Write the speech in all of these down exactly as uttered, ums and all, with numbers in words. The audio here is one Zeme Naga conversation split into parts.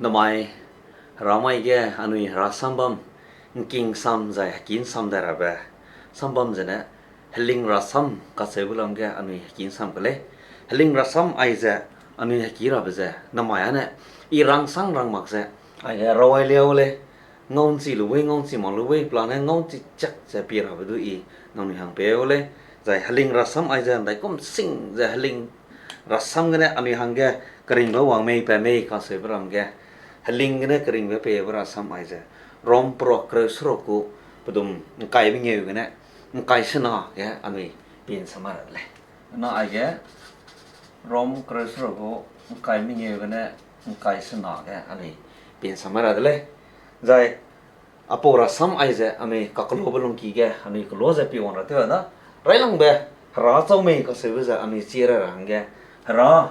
Namai, Hera mai ge anui Hera sam bam, ’ngking sam zai heki ’nsam dai rabe sam bam zene, heling rasam kacheube lam ge anui heki ’nsam ke lei. Heling rasam aize anui heki rabe ze namai â ne, i rangsang rang mak ze, aige rawai liau lei, ngau ’nchi lu wei, ngau ’nchi mak lu wei, pelane ngau ’nchi chak ze pie rabe du i nangnui hang peu lei. Zai heling rasam aize ’ndaikum sing ze heling rasam gene anui hangge keringbe wang mei pa mei kacheube ram ge, heling gene keringbe peibe rasam aize, Rom peruak kereu seruk gu pedum ’ngkai mengeu gene ’ngkai sena ge anui pie ’nsam ra de lei. Na aige Rom kereu seruk gu ’ngkai mengeu gene ’ngkai sena ge anui pie ’nsam ra de lei. Zai apau rasam aize anui kakelabe lungki ge anui kela ze pie wang ra tew da. Railangbe, Hera chau mei kacheube ze anui chi ra ra hangge, Hera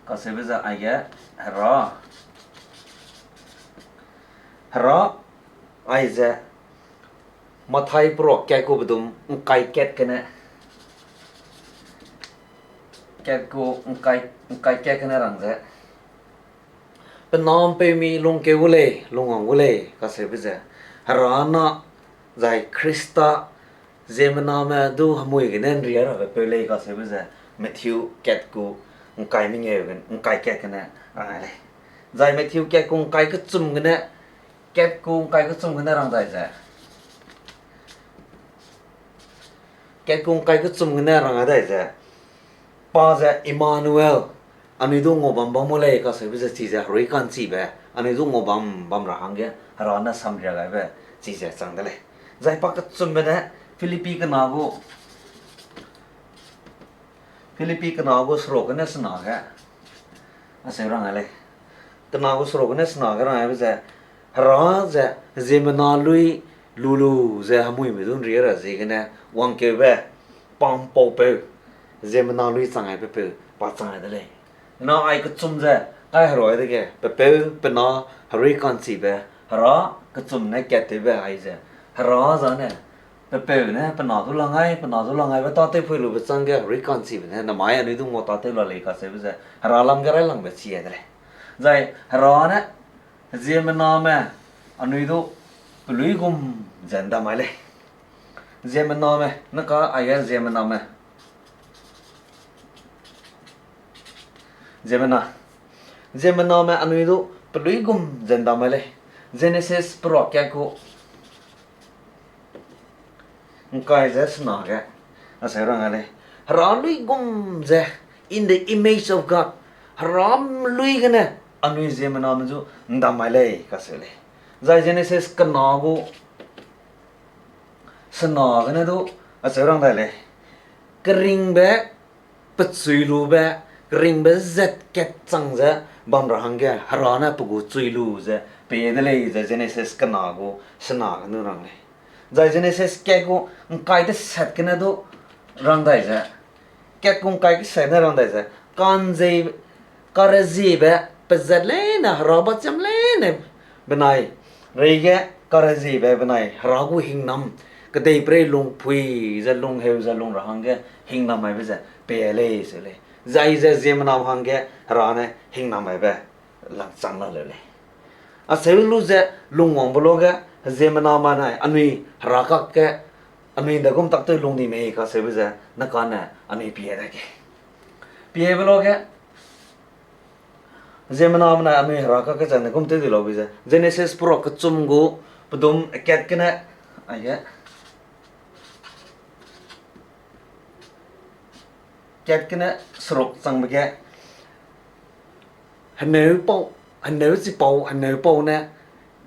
kacheube ze aige, Hera, Hera aize, Mathai peruak kat gu pedum ’ngkai kat gene, kat gu ’ngkai, ’ngkai kat gene rang ze, pe na ’mpeumi lungkeu gu lei, lungwang gu lei kacheube ze, Hera na zai Khrista ziemmename du hemui gene ’nria rabe peu lei kacheube ze, Matthew kat gu ’ngkai mengeu gen, ’ngkai kat gene rang ai lei. Zai Matthew kat gu ’ngkai kechum gene, kat gu ’ngkai kechum gene rang dai ze, kat gu ’ngkai kechum gene rang ai dai ze, pa ze Emmanuel, anui du ngau bam bam mu lei kacheube ze chize herui ka'nchibe, anui du ngau bam bam ra hangge Hera ne samria gaibe chize chang de lei. Zai pa kechumbe ne Philippi kena gu, Philippi kena gu seruk gene sena ge, acheu rang ai lei. Kena gu seruk gene sena ge rang aibe ze, Hera ze ziemmena lui lu lu ze hemuime du ’nria ra ziegene wangkeube, pa ’mpaupeu, ziemmena lui chang aibe peu pa chang ai de lei. Na ai kechum ze kai herui dege, pe peu, pe na, herui ka'nchibe, Hera kechum ne kattewbe aize, Hera zane, pe peu ne pe na du lang ai, pe na du lang aibe tâtew pui lube chângge herui ka'nchibe ne namai anui du ngau tâtew la lei kacheube ze Hera lam ge railangbe chi ai de lei. Zai Hera ne ziemmename anui du peluigum ze ’ndam ai lei. Ziemmename, ne ka aige ziemmename. Ziemmena, ziemmename anui du peluigum ze ’ndam ai lei. Jenesis peruak kat gu ’ngkai ze sena ge, acheu rang ai lei. Hera luigum ze, in the image of God. Hera lui gene anui ziemmename zu ’ndam ai lei kacheu lei. Zai Jenesis kena gu sena gene du acheu rang dai lei. Keringbe pechui lube, keringbe zat kat chang ze bam ra hangge Hera ne pe gu chui lu ze pei de lei ze Jenesis kena gu sena gene rang lei. Zai Jenesis kat gu ’ngkai tesat gene du rang dai ze, kat gu ’ngkai kesat ne rang dai ze, ka'nzei, kareziebe pezat leine, Hera bacham leine benai, reige kareziebe benai Hera gu hingnam, kedeiperei lungpui ze lungheu ze lung ra hangge hingnam aibe ze pei lei se lei. Zai ze ziemmena hangge Hera ne hingnam aibe langchang la leu lei. Acheu lu ze lungwangbe luage, ziemmename nai anui Hera kakge, anui ’ndaigum tak tew lung di mei kacheube ze, ne kane anui pie dai ge. Piebe luage, ziemmename nai anui Hera kakge chang ’ndaigum tew di laube ze, Jenesis peruak kechum gu pedum kat gene, aige, kat gene seruk changbe ge, heneu pau, heneu chipau, heneu pau ne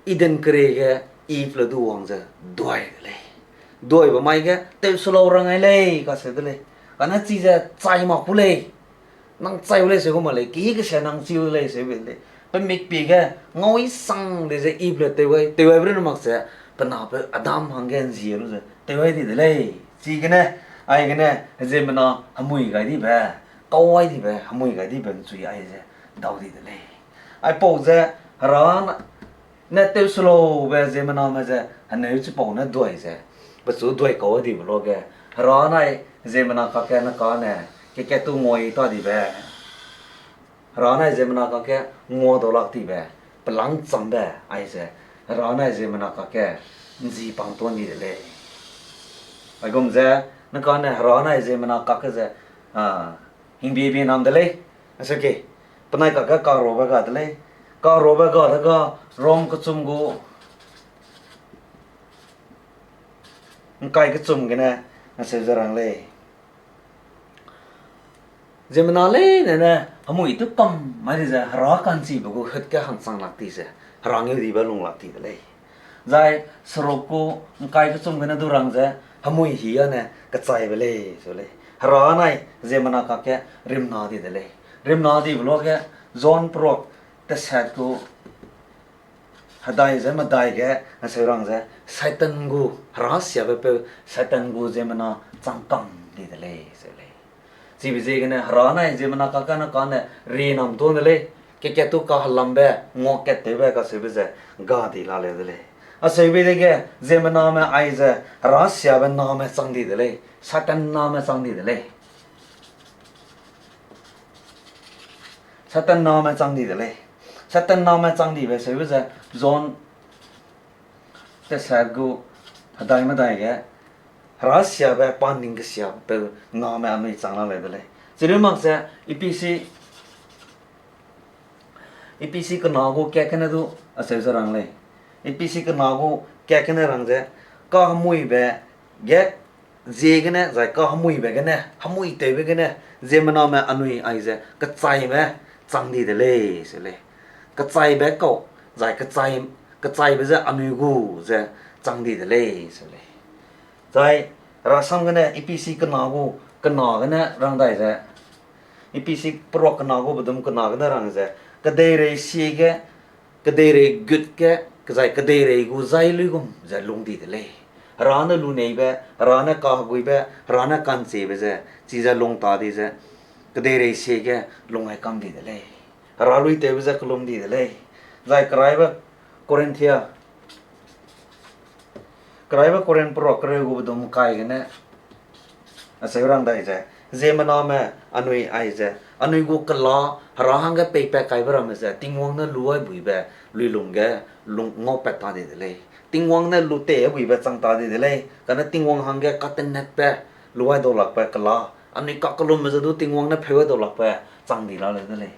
Eden kerie ge Eve le du wang ze duai de lei. Duaibe mai ge, tewselau rang ai lei kacheu de lei. Kane chize chai mak ku lei. Nang chai u lei seu gu mak lei, ki kese nang chi u lei seu be lei. Pe mikpie ge ngau i sang de ze Eve le tew ai, tew aibe run mak ze, pe napeu Adam hangge ’nzie lu ze tew ai di de lei. Chigene, aigene, ziemmena hemui gai dibe, kau ai dibe, hemui gai dibe ’nchui ai ze dau di de lei. Aipau ze Hera ne tewselaube ziemmename ze heneu chipau ne duai ze, pechu duai kau dibe luage, Hera nai ziemmena kakge ne kane, kekattu nguai ta dibe, Hera nai ziemmena kakge ngua dau lak dibe, langchambe aize, Hera nai ziemmena kakge ’nzi pang tuâ ’ndi de lei. Aigum ze, ne kane Hera nai ziemmena kakge ze, a, hingbiebie nam de lei. Aseuke, penai kakge karobe ga de lei. Karobe ga de ga, Rom kechum gu ’ngkai kechum gene, aseu ze rang lei. Ziemmena leine ne hemui tew kam mai di ze Hera ka'nchibe gu hut ge hangchang lak ti ze, Hera ngeudibe lung lak ti de lei. Zai seruk gu ’ngkai kechum gene du rang ze, hemui hî â ne kechaibe lei, seu lei. Hera nai ziemmena kakge rimna di de lei. Rimna dibe luage, John peruak tesat gu hedai ze medai ge, aseu rang ze, Satan gu, Hera siabe peu, Satan gu ziemmena chang kam di de lei, seu lei. Chibe ziegene Hera nai ziemmena kakge ne kane rinam tuâ de lei, kekat tu kahelambe, nguakattewbe kaseube ze, ga di la leu de lei. Aseube dege, ziemmename aize, Hera siabe name chang di de lei, Satan name chang di de lei. Satan name chang di de lei. Satan name chang dibe seube ze, John tesat gu hedai medai ge, Hera siabe pa ning kesiabe peu name anui chang la leu de lei. Chirui mak ze, Epesi, Epesi kena gu kat kene du acheu ze rang lei. Epesi kena gu kat kene rang ze, kahemuibe ge, ziegene, zai kahemuibe gene, hemuitewbe gene, ziemmename anui aize, kechaime chang di de lei, seu lei. Kechaibe kau, zai kechai, kechaibe ze anui gu ze chang di de lei, seu lei. Zai rasam gene Epesi kena gu, kena gene rang dai ze, Epesi peruak kena gu bedum kena gene rang ze, kedeirei sie ge, kedeirei gut ge, zai kedeirei gu zai luigum ze lung di de lei. Hera ne luneibe, Hera ne kaheguibe, Hera ne ka'nchibe ze, chize lung ta di ze, kedeirei sie ge lung ai kam di de lei. Hera luitewbe ze kelum di de lei. Zai keraibe Korinthia, keraibe Korinth peruak kereu gu bedum kai gene, acheu rang dai ze, ziemmename anui aize, anui gu kela, Hera hangge peipat kaibe ramme ze, Tingwang ne lu ai buibe, luilung ge, lung ngaupat ta di de lei. Tingwang ne lu tei buibe chang ta di de lei. Kane Tingwang hangge katenetbe, lu ai dau lakbe kela, anui kakellumbe ze du Tingwang ne pheu ai dau lakbe chang di la leu de lei.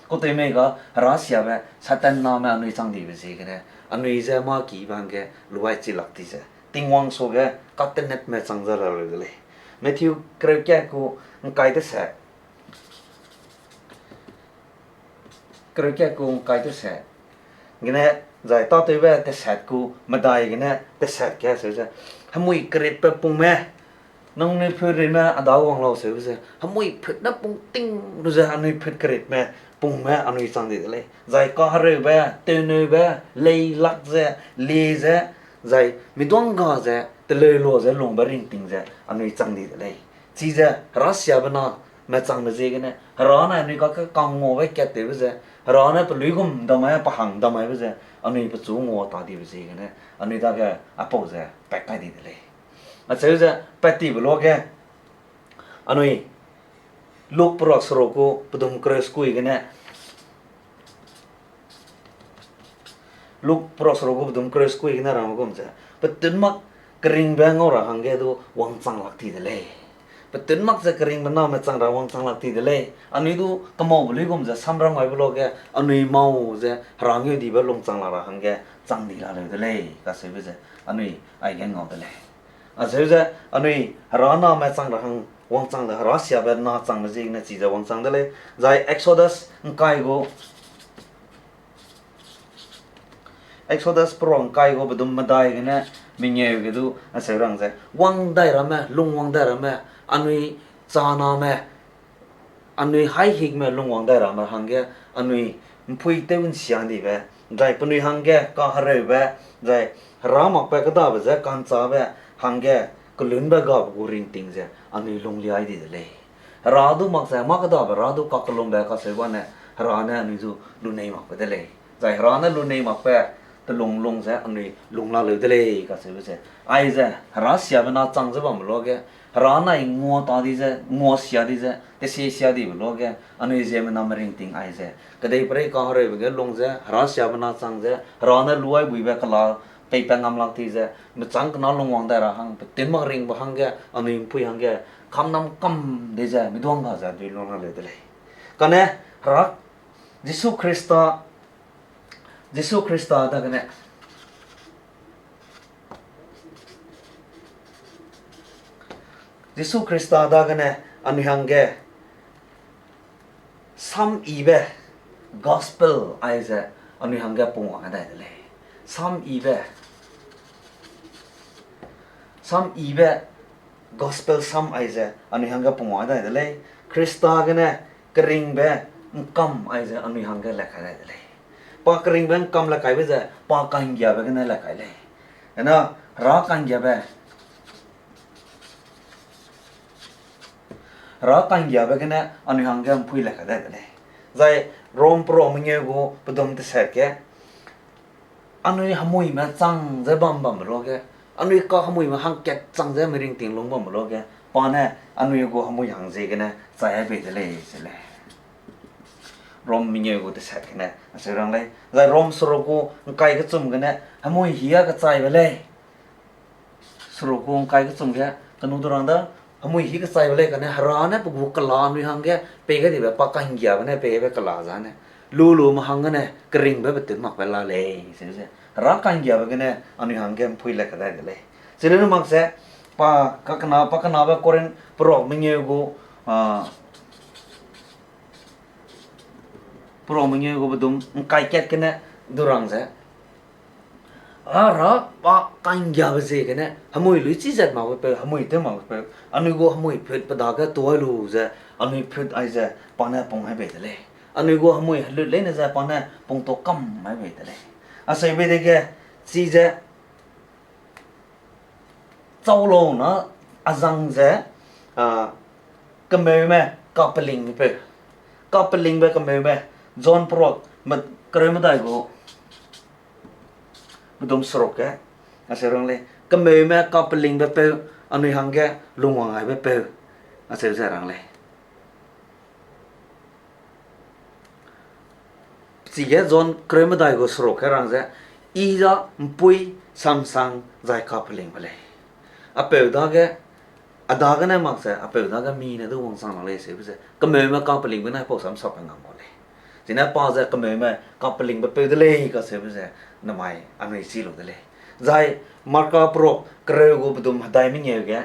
Kutewmei ga Hera siabe Satan name anui chang dibe ziegene, anui je mâ kibe hangge lu ai chi lak ti ze, Tingwang suage katenetme chang ze la leu de lei. Matthew kereu kat gu ’ngkai tesat, kereu kat gu ’ngkai tesat gene, zai tâtewbe tesat gu medai gene tesat ge seu ze, hemui keritbe pungme, nangnui phut ritme a da wang lau seu ze, hemui phut ne pung ting lu ze anui phut keritme pungme anui chang di de lei. Zai kahereube, tewneube, leilak ze, lie ze, zai miduangga ze, teleu lua ze lungbe ringting ze anui chang di de lei. Chize Hera siabe name changbe ziegene, Hera ne anui kakge kangngaube kattewbe ze, Hera ne peluigum damai, pe hang damaibe ze, anui pechu ngua ta dibe ziegene, anui dage aipau ze pat kai di de lei. Acheu ze pat tibe luage, anui Luk peruak seruk gu pedum kereu sekui gene, Luk peruak seruk gu pedum kereu sekui gene rangbe gum ze, petun mak keringbe ngau ra hangge du wangchang lak ti de lei. Petun mak ze keringbe name chang ra wangchang lak ti de lei. Anui du kemaube luigum ze samram gaibe luage, anui mau ze Hera ngeudibe lungchang la ra hangge chang di la leu de lei, kaseube ze anui aige ngau de lei. Acheu ze anui Hera name chang ra hang wangchang le Hera siabe na changbe ziegene chize wangchang de lei. Zai Exodus ’ngkai gu, Exodus peruak ’ngkai gu pedum medai gene mengeu ge du acheu rang ze, wang dai ramme, lung wang dai ramme, anui chaname, anui haihikme lungwang dai ramme hangge, anui ’mpuî tew ’nsia ’ndibe, zai penui hangge kahereube, zai Hera makbe kêdabe je ka'nchâbe hangge kelunbe gabe gu ringting ze anui lungliai di de lei. Hera du mak ze mâ kêdabe Hera du kakellumbe kacheu bane Hera ne anui du lunei makbe de lei. Zai Hera ne lunei makbe telung lung ze anui lung la leu de lei kacheube ze. Aize, Hera siabe na chang ze bambe luage, Hera nai ngua ta di ze, ngua sia di ze, tesie sia dibe luage, anui ziemmena meringting aize, kedeiperei kahereube ge lung ze, Hera siabe na chang ze, Hera ne luai buibe kela peipat ngam lak ti ze, mechâng kena lungwang dai ra hang, petin mak ringbe hangge, anui ’mpui hangge, kamnam kam di ze, miduang ga ze, dui lung la leu de lei. Kane, Hera, Jisu Khrista, Jisu Khrista dagene, Jisu Khrista dagene, anui hangge, sam yibe, gospel aize, anui hangge pungwang dai de lei. Sam yibe, sam yibe, gospel sam aize, anui hangge pungwang dai de lei. Khrista gene, keringbe, ’ngkam aize, anui hangge le kai dai de lei. Pa keringbe ’ngkam le kaibe ze, pa ka'nggiabe gene le kai lei. Ena, Hera ka'nggiabe, Hera ka'nggiabe gene, anui hangge ’mpui le kai dai de lei. Zai Rom peruak mengeu gu pedum tesat ge, anui hemuime chang ze bam bambe luage, anui kahemuime hangkat chang ze meringting lung bambe luage, pa ne anui gu hemui hang ziegene chai ai bei de lei ze lei. Rom mengeu gu tesat gene acheu rang lei. Zai Rom seruk gu ’ngkai kechum gene, hemui hî a kechaibe lei. Seruk gu ’ngkai kechum ge, kenu du rang da, hemui hî kechaibe lei kane Hera ne pe gu kela anui hangge pei gai dibe, pa ka'nggiabe ne pei gaibe kela zane, lu lume hang gene keringbe petun makbe la lei ze ze, Hera ka'nggiabe gene anui hangge ’mpui le kai dai de lei. Chine nu mak ze, pa kakena, pa kenabe Korinth peruak mengeu gu, a, peruak mengeu gu pedum ’ngkai kat gene du rang ze, a Hera pa ka'nggiabe ziegene, hemui luichi zat makbe peu, hemui tew makbe peu, anui gu hemui phut pe dage tuai lu ze, anui phut aize, pa ne pung ai bei de lei. Anui gu hemui helut leine ze pa ne pungtua kam ai bei de lei. Acheu bei dege, chize, chau lau na azang ze, a, kemeume kapelingbe peu. Kapelingbe kemeume, John peruak, me-, kereu medai gu, pedum seruk ge, acheu rang lei, kemeume kapelingbe peu, anui hangge lungwang aibe peu, acheu ze rang lei. Chige John kereu medai gu seruk ge rang ze, I za ’mpui, samsang, zai kapelingbe lei. Apeu dage, a dagene mak ze, apeu dage mi ne du wangchang lak lei seube ze, kemeume kapelingbe ne pau sam sap ngam mak lei. Chine pa ze kemeume kapelingbe peu de lei kaseube ze, namai anui chi lu de lei. Zai Marka peruak kereu gu pedum hedai mengeu ge,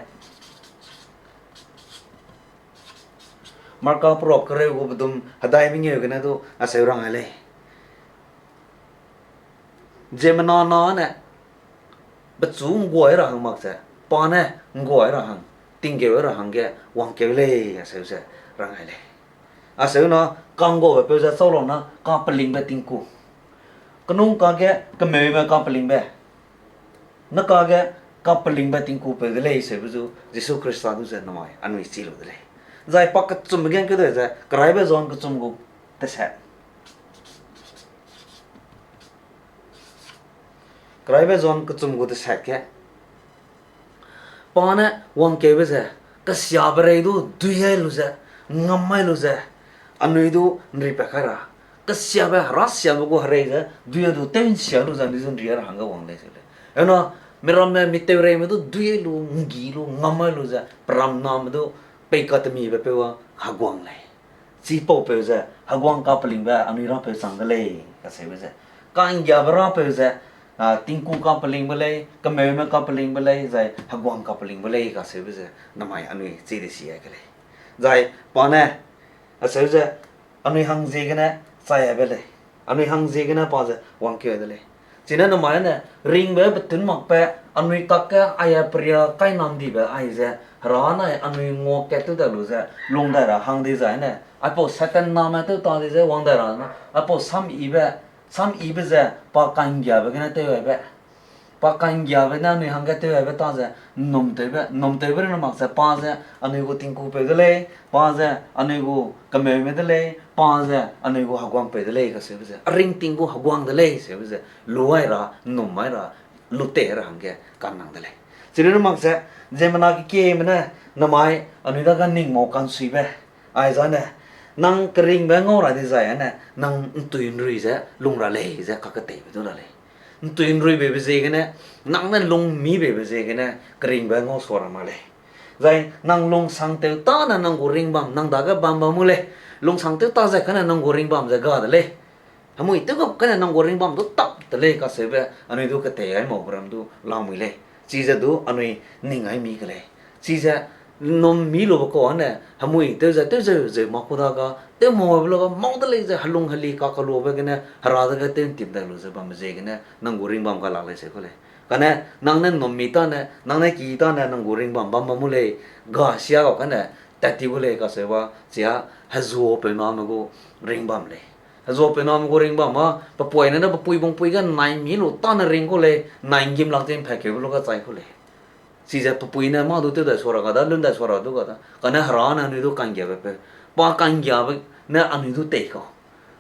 Marka peruak kereu gu pedum hedai mengeu gene du acheu rang ai lei. Ziemmena na ne, pechu ’ngguai ra hang mak ze, pa ne ’ngguai ra hang, tinggeu ra hangge wangkeu lei, acheu ze rang ai lei. Acheu na, ka'ngguabe peu ze chau lau na, kapelingbe tingku. Kenung kage kemeume kapelingbe. Ne kage kapelingbe tingku peu de lei seube zu, Jisu Khrista du ze namai anui chi lu de lei. Zai pa kechumbe ge ’ngkeu dai ze, keraibe John kechum gu tesat. Keraibe John kechum gu tesat ge, pa ne wangkeube ze, kesiabe rei du dui ai lu ze, ngam ai lu ze, anui du ’nripat kai ra. Kesiabe, herasiabe gu herei ze, dui ai du tew ’nsia lu ze, anui du ’nri ai ra hangge wang lei seu lei. Hena, miramme, miteureime du dui ai lu, ’nggi lu, ngam ai lu ze, peramname du, peikatemibe peu a heguang lei. Chipau peu ze, heguang kapelingbe anui rapeu chang de lei, kaseube ze. Ka'nggiabe rapeu ze, a, tingku kapelingbe lei, kemeume kapelingbe lei, zai heguang kapelingbe lei, kaseube ze, namai anui chi de si ai ke lei. Zai, pa ne, acheu ze, anui hang ziegene chai aibe lei. Anui hang ziegene pa ze wangkeu de lei. Chine namai ne, ringbe petun makbe, anui kakge aia peria kainam dibe aize, hera nai anui nguakat tew da lu ze, lung dai ra hang dizai ne, aipau Satan name tew ta di ze wang dai ra na, aipau sam yibe, sam yibe ze, pa ka'nggiabe gene tew aibe. Pa ka'nggiabe ne anui hangge tew aibe ta ze, ’nnum tewbe, ’nnum tewbe rune mak ze pa ze, anui gu tingkupeu de lei, pa ze, anui gu kemeume de lei, pa ze anui gu heguangpeu de lei kaseube ze, a ringting gu heguang de lei seube ze, lu ai ra, ’nnum mai ra, lu tei ra hangge ka'nnang de lei. Chirunne mak ze, ziemmena kekieme ne, namai anui dage ning mau ka'nsuibe, aizane, nang keringbe ngau ra dizai ane, nang ’ntui ’nrui ze lung ra lei ze kaketeibe du la lei. ’Ntui ’nruibeibe ziegene, nang ne lungmibeibe ziegene, keringbe ngau sua ra mak lei. Zai nang lungsangtew tâne nang gu ringbam nang dage bam bam mu lei. Lungsangtew tâ zai kane nang gu ringbam ze ga de lei. Hemui tew gap kane nang gu ringbam du tap de lei kaseube, anui du ketei ai mau ram du lamui lei. Chize du anui ning ai mi ke lei. Chize ’nnum mi lube kau ane, hemui tew ze, tew zeu zeu mak ku da ga, tew mau aibe lu ga, mau de lei ze, helung heli kakaluabe gene, Hera dage tew ’ntip dai lu ze bambe ziegene, nang gu ringbam ga lak lei se ku lei. Kane, nang ne ’nnum mi tâne, nang ne ki tâne, nang gu ringbam bam bam mu lei, ga sia ga kane, tat ti gu lei kaseube, chia, hezuapeu name gu ringbam lei. Hezuapeu name gu ringbam â, pepuine ne pepui bungpui ge nai mi lu tâne ring ku lei, nai ’nggim lak ze ’mpatkeube lu ga chai ku lei. Chize pepui ne mâ du tew dai sua ra ga da, lun dai sua ra du ga da. Kane Hera ne anui du ka'nggiabe peu. Pa ka'nggiabe ne anui du tei kau.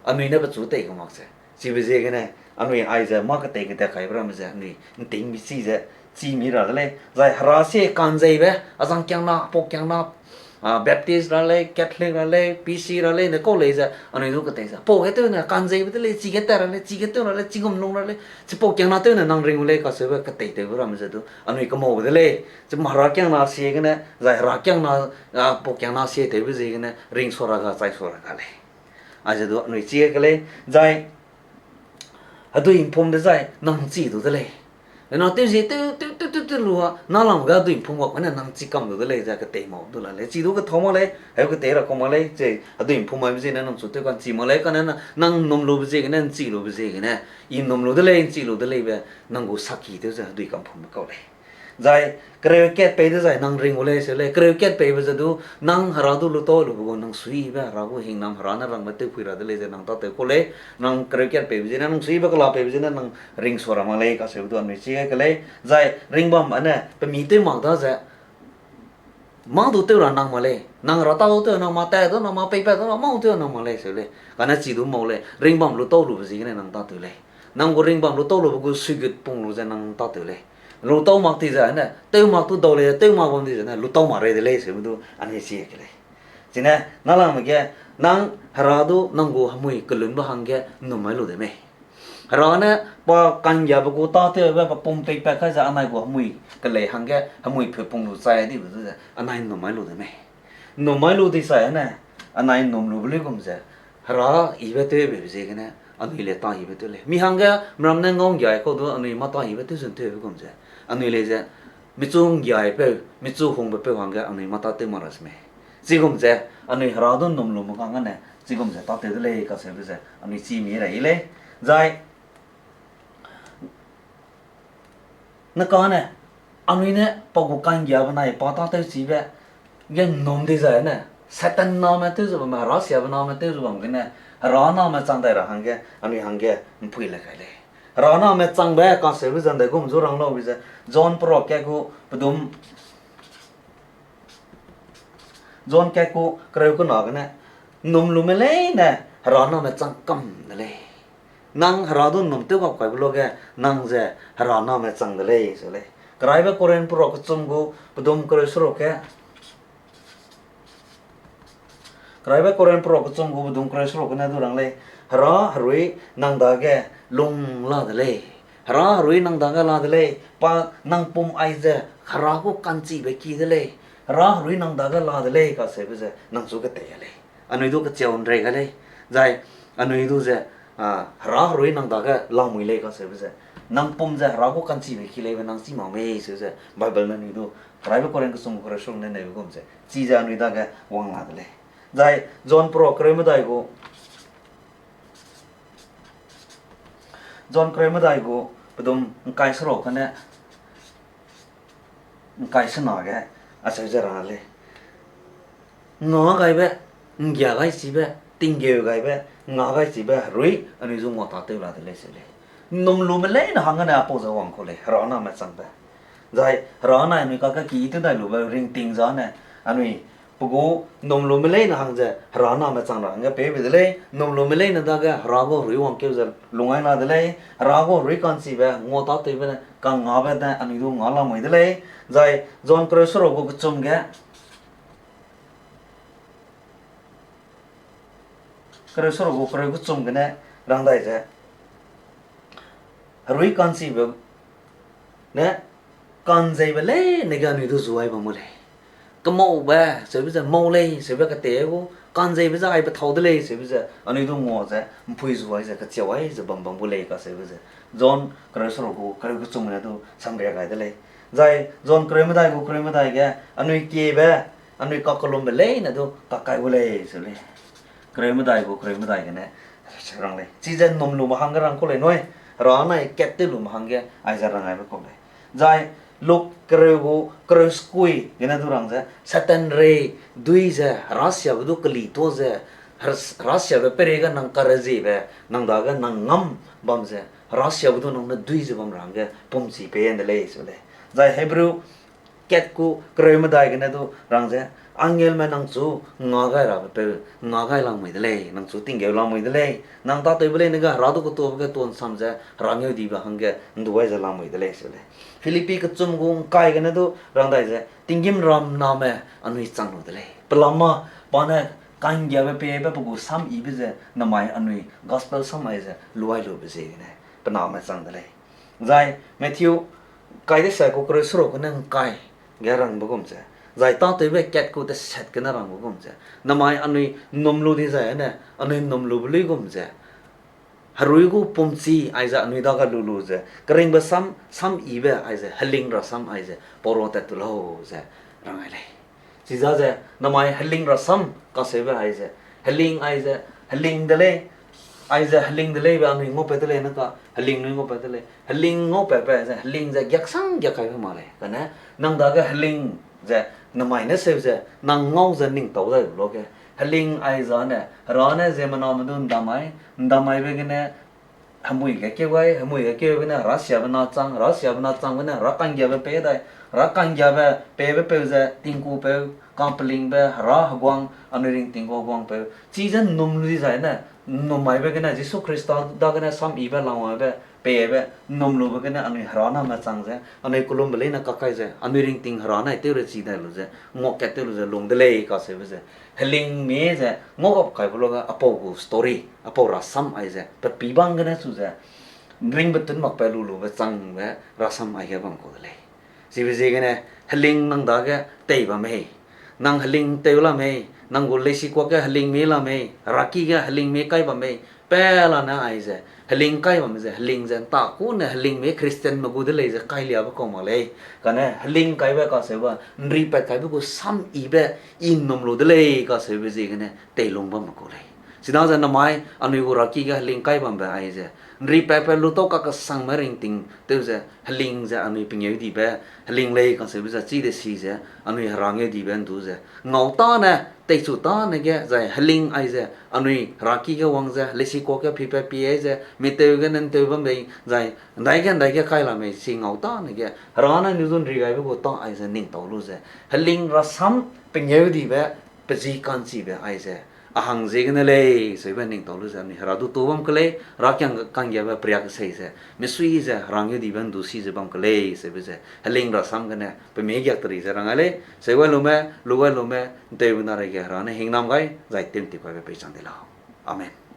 Anui ne pechu tei kau mak ze. Chibe ziegene, anui aize mâ ketei kete kaibe ramme ze, anui ’nting mi chi ze, chi mi ra de lei. Zai Hera sie ka'nzeibe, azang kiangna, pau kiangna, a, Baptist ra lei, Catholic ra lei, P C ra lei, ne kau lei ze, anui du ketei ze. Pau ge tew ne ka'nzeibe de lei, chige tat ra lei, chige tew ra lei, chigum lung ra lei, chipau kiangna tew ne nang ring gu lei kaseube keteitewbe ramme ze du, anui kemaube de lei. Chi Hera kiangna sie gene, zai Hera kiangna, a, pau kiangna sie tewbe ziegene, ring sua ra ga, chai sua ra ga lei. Aize du anui chige ke lei, zai, hedui ’mpum dezai, nang chi du de lei. Na tew zie tew, tew, tew, tew, tew lu a, na lam ge hedui ’mpum ga kane nang chi kam du de lei, ze ketei mau du la lei. Chi du kethâu mak lei, heu ketei ra kau mak lei, ze hedui ’mpum maibe ziegene nang chu tew ka'nchi mak lei, kane na, nang ’nnum lube ziegene, ’nchi lube ziegene, I ’nnum lu de lei, ’nchi lu de leibe, nang gu saki tew ze hedui ka'mpumbe kau lei. Zai, kereu kat pei dezai nang ring gu lei seu lei, kereu kat peibe ze du, nang Hera du lu tau lube gu nang suibe, Hera gu hingnam Hera ne rangbe tewpui ra de lei ze nang tâtew ku lei, nang kereu kat peibe ziegene, nang suibe kela peibe ziegene, nang ring sua ra mak lei, kaseube du anui chige ke lei, zai, ringbam ane, pemi tew mak da ze, mâ du tew ra nang mak lei, nang Hera tâ du tew nang mak, tat du nang mak, peipat du nang mak, mâ du tew nang mak lei seu lei, kane chi du mau lei, ringbam lu tau lube ziegene nang tâtew lei. Nang gu ringbam lu tau lube gu suigut pung lu ze nang tâtew lei. Lu tau mak ti ze ne, tew mak tu dau lei, tew mak bam di ze ne, lu tau mak rei de lei, seube du, anui chi ke lei. Chine, nalangme ge, nang Hera du nang gu hemui kelunbe hangge ’nnum mai lu de mei. Hera ne pa ka'nggiabe gu tâtewbe pe pum peipat kai ze anai gu hemui kelei hangge hemui peu pung lu chai dibe du ze anai ’nnum mai lu de mei. ’Nnum mai lu di sai ne, anai ’nnum lube luigum ze, Hera yibe tewbe ziegene, anui le tâ yibe tew lei. Mi hangge mram ne ngau ’nggiai kau du anui mâ tâ yibe tew zun tewbe gum ze, anui lei ze, michu ’nggiaipeu, michu hungbe peu hangge anui mâ tâtew mak ra se mei. Chigum ze, anui Hera du ’nnum lu me kang gane, chigum ze tâtew de lei kaseube ze, anui chi mi ra yi lei. Zai, ne kane, anui ne pa gu ka'nggiabe nai pa tâtewchibe ge ’nnum dizai ne, Satan name tew ze bamme, Hera siabe name tew ze bam gene, Hera name chang dai ra hangge, anui hangge ’mpui le kai lei. Hera name changbe kaseube zan dai gum zu rang lau bi ze, John perua kat gu pedum John kat gu kereu kena gene, ’nnum lume leine Hera name chang kam de lei. Nang Hera du ’nnum tew gap kaibe luage, nang ze Hera name chang de lei, se lei. Keraibe Korinth perua kechum gu pedum kereu seruk ge, Keraibe Korinth perua kechum gu pedum kereu seruk gene du rang lei, Hera herui nang dage lung la de lei. Hera herui nang dage la de lei. Pa nang pum aize Hera gu ka'nchibe ki de lei. Hera herui nang dage la de lei kaseube ze nang chu ketei a lei. Anui du kecheu ’nrei gai lei. Zai anui du ze, a, Hera herui nang dage lamui lei kaseube ze, nang pum ze Hera gu ka'nchibe ki leibe nang chî mak mei seu ze Bible ne anui du, Keraibe Korinth kechum gu kereu seruk ne neu gum ze, chize anui dage wang la de lei. Zai John perua kereu medai gu, John kereu medai gu pedum ’ngkai seruk gene ’ngkai sena ge, acheu ze rang lei. Ngau gaibe, ’nggia gai chibe, tinggeu gaibe, nga gai chibe herui anui zu ngua tâtew la de lei se lei. ’Nnum lume leine hangge ne apau ze wang kau lei, Hera name changbe. Zai Hera nai anui kakge ki tew dai lube ringting zane, anui Pe gu ’nnumlume leine hang ze Hera name chang ra hangge peibe de lei, ’nnumlume leine dage Hera gu herui wangkeu ze lungai la de lei, Hera gu herui ka'nchibe ngua tâtewbe ne ka'ngngâbe ne anui du ngau lamui de lei. Zai John kereu seruk gu kechum ge, kereu seruk gu kereu kechum gene rang dai ze, herui ka'nchibe ne ka'nzeibe leine ge anui du zuai bam gu lei. Kemaube seube ze mau lei, seube ketei gu, ka'nzeibe ze aibe thâu de lei, seube ze anui du ngua ze, ’mpui zuai ze, kecheu ai ze bam bam gu lei kaseube ze John kereu seruk gu kereu kechum gene du samria gai de lei. Zai John kereu medai gu kereu medai ge, anui kiebe, anui kakellumbe leine du kakai gu lei seu lei. Kereu medai gu kereu medai gene rang lei. Chize ’nnumlume hangge rang kau lei nui, Hera nai kat tew lume hangge aize rang aibe kau lei. Zai Luk kereu gu kereu sekui gene du rang ze, Satan rei dui ze, herasiabe du keli tuâ ze, herasiabe peireige nang kareziebe, nang dage nang ngam bam ze, herasiabe du nang ne dui ze bam ra hangge pumchi pei ’nde lei seu lei. Zai Hebrew kat gu kereu medai gene du rang ze, angelme nangchu ngua gai rabe peu, ngua gai lamui de lei, nangchu tinggeu lamui de lei, nang tâtewbe leine ge Hera du ketuabe ge tuâ ’nsam ze, Hera ngeudibe hangge ’nduai ze lamui de lei seu lei. Philippi kechum gu ’ngkai gene du rang dai ze, tinggîmram name anui chang lu de lei. Pelama, pa ne ka'nggiabe peibe pe gu samyibe ze namai anui gospel sam aize luai lube ziegene pe name chang de lei. Zai Matthew kai deset gu kereu seruk gene ’ngkai ge rangbe gum ze, zai tâtewbe kat gu deset gene rangbe gum ze, namai anui ’nnum lu dizai ane, anui ’nnum lube luigum ze, herui gu pumchi aize anui dage lu lu ze, keringbe sam, samyibe aize, heling rasam aize pau ra tat tu lau ze rang ai lei. Chidaze namai heling rasam kaseube aize, heling aize, heling de lei, aize heling de leibe anui ngaupat de lei ne ka, heling nui ngaupat de lei. Heling ngaupatbe ze, heling ze giaksang giak kaibe mak lei. Kane, nang dage heling ze, namai ne seu ze, nang ngau ze ning tau dai lu ge. Heling aizane, Hera ne ziemmename du ’ndamai, ’ndamaibe gene, hemui ge keu gai, hemui ge keube ne Herasiabe na chang, Herasiabe na changbe ne Hera ka'nggiabe pei dai, Hera ka'nggiabe peibe peu ze, tingkupeu, ka'mpelingbe, Hera heguang, anui ringting gu heguangpeu. Chize ’nnum lu dizai ne, ’nnum maibe gene, Jisu Khrista dagene samyibe langwangbe, peibe, ’nnum lube gene anui Hera name chang ze, anui kelumbe leine kakai ze, anui ringting Hera nai tew rechi dai lu ze, nguakat tew lu ze, lung de lei kaseube ze, heling mie ze, ngau gap kaibe luage, apau gu story, apau rasam aize, pe pî bang gene chu ze, ringbe tun makbe lu lube changbe rasam aige bam kau de lei. Chibe ziegene, heling nang dage tei bam mei. Nang heling tew la mei, nang gu leisikuak ge heling mie la mei, heraki ge heling mie kai bam mei, pelane aize, heling kai bam ze, heling ze, ’ntakune heling mie Christianme gu de lei ze kailiabe kau mak lei. Kane heling kaibe kaseube, ’nripat kaibe gu samyibe, i ’nnum lu de lei kaseube ziegene, teilung bamme kau lei. Chidaze namai, anui gu heraki ge heling kai bambe aize, ’nripatbe lu tau kakesangme ringting tew ze, heling ze anui pengêudibe, heling lei kaseube ze chide si ze, anui Hera ngeudibe ’ndu ze, ngau tâne, teichu tâne ge, zai heling aize, anui heraki ge wang ze, leisikuak ge pipat pie ze, miteu gene ’ntew bam bei, zai ’ndaige ’ndaige kai la mei, chi ngau tâne ge, Hera ne anui du ’nri gaibe gu tâ aize ning tau lu ze, heling rasam pengêudibe, pe zi ka'nchibe aize, a hang ziegene lei, seube ning tau lu ze, anui Hera du tu bam ke lei, Hera kiang ka'nggiabe periak sei ze, misui ze, Hera ngeudibe ’ndu si ze bam ke lei, seube ze, heling rasam gene, pe mie giak teri ze rang ai lei, seu gai lume, lu gai lume, ’nteube na reige Hera ne hingnam gai, zai tew'ntip kaibe peichang de lau. Amen.